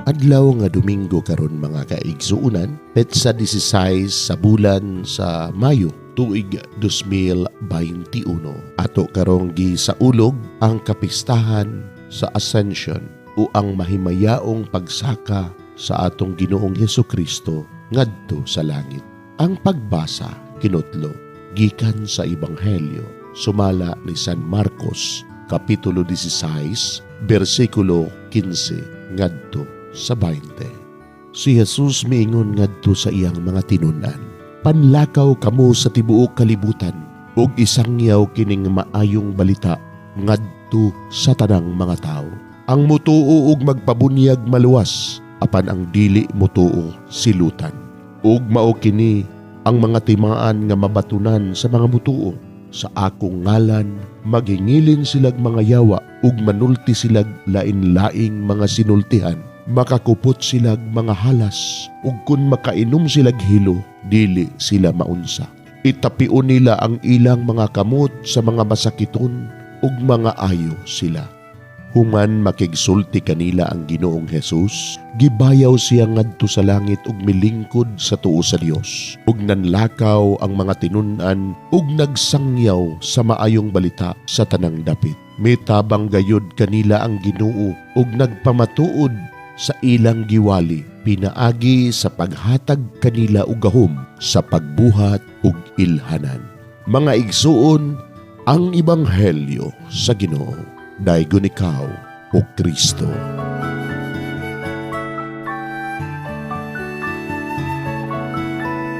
Adlaw nga Domingo karon, mga kaigsuonan, petsa 16 sa bulan sa Mayo, tuig 2021. Ato karong gisaulog ang kapistahan sa Ascension o ang mahimayaong pagsaka sa atong Ginoong Hesus Kristo ngadto sa langit. Ang pagbasa kinutlo gikan sa Ebanghelyo sumala ni San Marcos, kapitulo 16, bersikulo 15 ngadto sa 20. Si Jesus miingon ngadto sa iyang mga tinun-an, "Panlakaw kamo sa tibuok kalibutan ug isangyaw kining maayong balita ngadto sa tanang mga tawo. Ang mutuo ug magpabunyag maluwas, apan ang dili mutuo silutan. Ug mao kini ang mga timaan nga mabatunan sa mga mutuo: sa akong ngalan maghingilin silag mga yawa ug manulti silag lain-laing mga sinultihan. Makakupot silag mga halas ug kun makainom silag hilo, dili sila maunsa. Itapion nila ang ilang mga kamot sa mga masakiton ug mga ayo sila." Human makigsulti kanila ang Ginoong Hesus, gibayaw siya ngadto sa langit ug milingkod sa tuo sa Dios. Ug nanlakaw ang mga tinun-an ug nagsangyaw sa maayong balita sa tanang dapit. Mitabang gayud kanila ang Ginoo ug nagpamatuod sa ilang giwali pinaagi sa paghatag kanila og gahom sa pagbuhat og ilhanan. Mga igsuon, ang ebanghelyo sa Ginoo. Daygon ikaw, O Kristo.